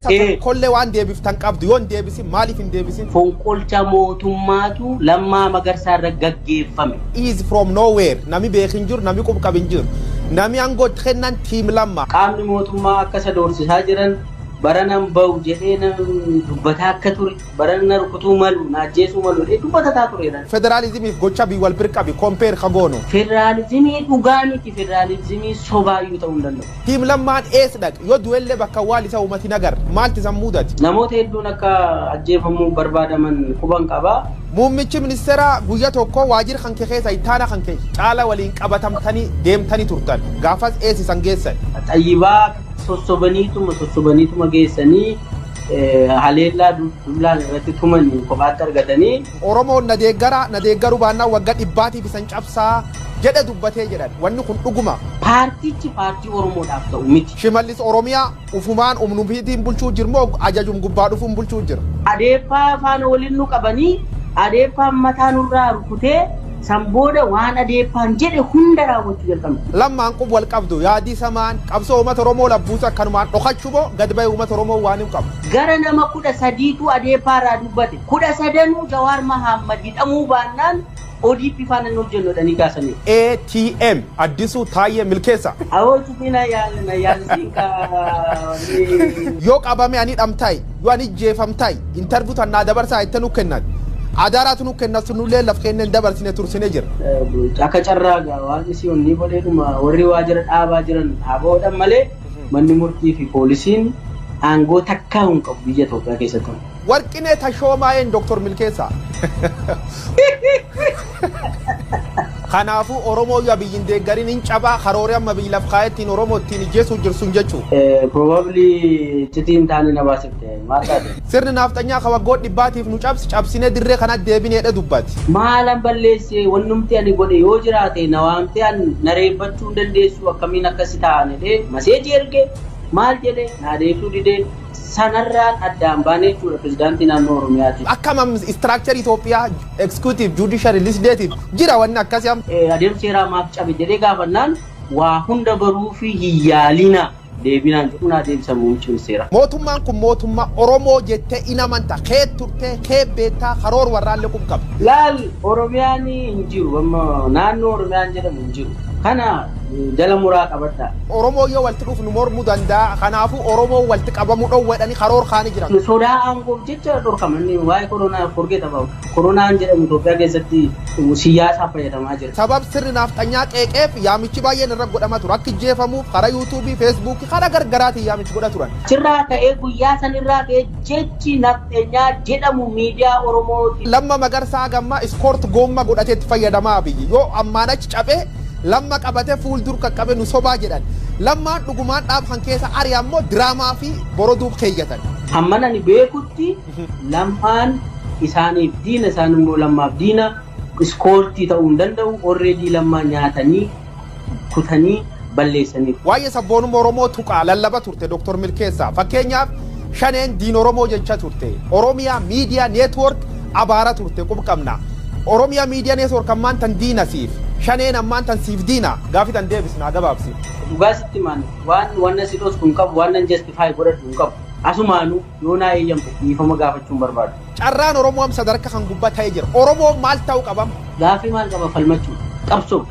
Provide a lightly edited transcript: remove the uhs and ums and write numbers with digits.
Kollee waan deebiftan qabdu yoo hin deebisin, maaliif hin deebisin? Fonqolcha mootummaatu Lammaa Magarsaa irra gaggeeffame. Is from nowhere. Nami beekin jiru, nami qub qabin jiru. Nami aangoo itti kennan team Lamma. Qaamni mootummaa akka isa doorsisaa jiran, baranan bahu jedhee dubbataa akka ture, barana rukutuu malu, na ajjeesuu malu jedhee dubbatataa turedha. Federaalizimiif gocha bii wal bir qabi, compare ka goonu. Federaalizimii dhugaa miti, federaalizimii sobaayyuu ta'uu hin danda'u. Team Lammaan ees dhaq? Yoo du'ellee bakka awwaal isa uummati nagar maalti isan mudate? Namoota hedduun akka ajjeefamuu barbaadaman quban qaba. Muummichi ministeeraa guyya tokko waajjira kan kee keessa ittaana kan kee caala waliin qabatamtanii deemtanii turtan. Gaafas ees isan geessan? Xayyibaa sossobaniituma sossobaniituma geessanii, haleellaa dullaan irratti tumanii kophaatti argatanii. Oromoon na deeggara, na deeggaruu baannaan waggaa 100tiif isan cabsaa jedhe dubbatee jedhan. Wanni kun dhuguma? Paartichi paartii Oromoodhaaf ta'u miti. Shimallis Oromiyaa ufumaan umnufiitiin bulchuu jirmoo ajajum gubbaa dhufuun bulchuu jira? Adeeffaa faana waliin nu qabanii, adeeffaan mataa nurraa rukutee, san booda waan adeeffaan jedhe hunda raawwachuu jalqabne. Lammaan qub wal qabdu yaadii samaan qabsoo uummata Oromoo labbuusa akkanumaan dhokachuu moo gad ba'e uummata Oromoo waan hin qabu? Gara nama 13tu adeeffaa irraa dubbate. 13nuu Jawaar Mahammad hidhamuu baannaan ODP faana hin hojjennu jedhanii kaasaniiru. ATM Addisuu Taayyee Milkeessa. Awoo, cufi na yaalisiin ka. Yoo qabame ani dhamtaay, yoo ani jeefamtaay, interview tan naa dabarsaa itti nu kennan. Adaraatu nu kennan, sunullee laf kenneen dabarsine tursine jira. Akka carraa gaa waaqni si onnii godheedhuma warri waajjira dhaabaa jiran dhaaboodhaan malee, manni murtii fi poolisiin aangoo takkaa hin qabu biyya Itoophiyaa keessatti. Warqinee Tashoomaa'een Dooktor Milkeessaa. Kanaafuu Oromoo yoo biyyin deeggarin hin cabaa, karooree amma biyyi laf kaayettiin Oromoo ittiin ijjeesuu jirsun jechuu. Probably iccitii hin taane na baasifte, maal taate? Sirni naafxanyaa ka waggoota 100tiif nu cabsi cabsinee dirree kanatti deebineedha dubbati. Maalan balleessee? Wannumti ani godhe yoo jiraate na waamtee an na reeffachuu hin dandeessu, akkamiin akkasi ta'an jedhee maseejii erge, maal jedhe, naa deebisuu didee, sanarraan addaan baane jechuudha pirezidaantii naannoo Oromiyaati. Akkam structure Itoophiyaa executive, judiciary, legislative jira wanni akkasii amma. Adeemsa seeraa maaf cabe jedhee gaafannaan, waa hunda baruu fi hin yaalina deebinaan jedhu naa deebisan muummichi ministeera. Mootummaan kun mootummaa Oromoo jettee in amanta, kee turtee kee beektaa, karoor warraallee qub qabda. Laal, Oromiyaan hin jiru, amma naannoo Oromiyaan jedhamu hin jiru. Kana jala muraa qabadha. Oromoo yoo walitti dhufu nu mormuu danda'a. Kanaafuu Oromoo walitti qabamuu dhoowwadhanii karoor kaanii jiran. Sodaa aangoof jecha dhorkama. Inni waa'ee koronaa forget about. Koronaan jedhamu Itoophiyaa keessatti siyaasaaf fayyadamaa jira. Sabab sirni naafxanyaa qeeqeef yaamichi baay'een irra godhama ture. Akka ijjeefamuuf karaa yuutuubii, feesbuukii, karaa gargaraatiin yaamichi godha turan. Achirraa ka'ee, guyyaa sanirraa ka'ee, jechi nafxeenyaa jedhamu miidiyaa Oromooti. Lamma Magarsaa gammaa iskoort goomma godhatee itti fayyadamaa biyyi. Yoo ammaan achi caphee Lamma qabatee fuuldur qaqqabe nu sobaa jedhan. Lammaan dhugumaan dhaab kan keessa ari'a ammoo diraamaa fi boroduuf keeyyatan. Hamman ani beekutti Lammaan isaaniif diina, isaan immoo Lammaaf diina, iskoortii ta'uu hin danda'u. Already Lammaa nyaatanii kutanii balleessaniiru. Waa'ee sabboonummaa Oromoo tuqaa lallaba turte Dr. Milkeessaa. Fakkeenyaaf shaneen diin Oromoo jecha turte. Oromiyaa Miidiyaa Network abaara turte, qub qabna. Oromiyaa Miidiyaa Network ammaan tan diina siif. Shaneen ammaan tan siif diina. Gaafi tan deebisnaa gabaabsi. Dhugaa sitti maan waan wanna si dhosku hin qabu, waan nan justify godhadhu hin qabu. Asumaanuu yoo naa eeyyamte dhiifama gaafachuu hin barbaadu. Carraan Oromoo am sadarkaa kan gubbaa ta'ee jira. Oromoo maal ta'uu qabam? Gaafii maal qaba? Falmachuu, qabsoo.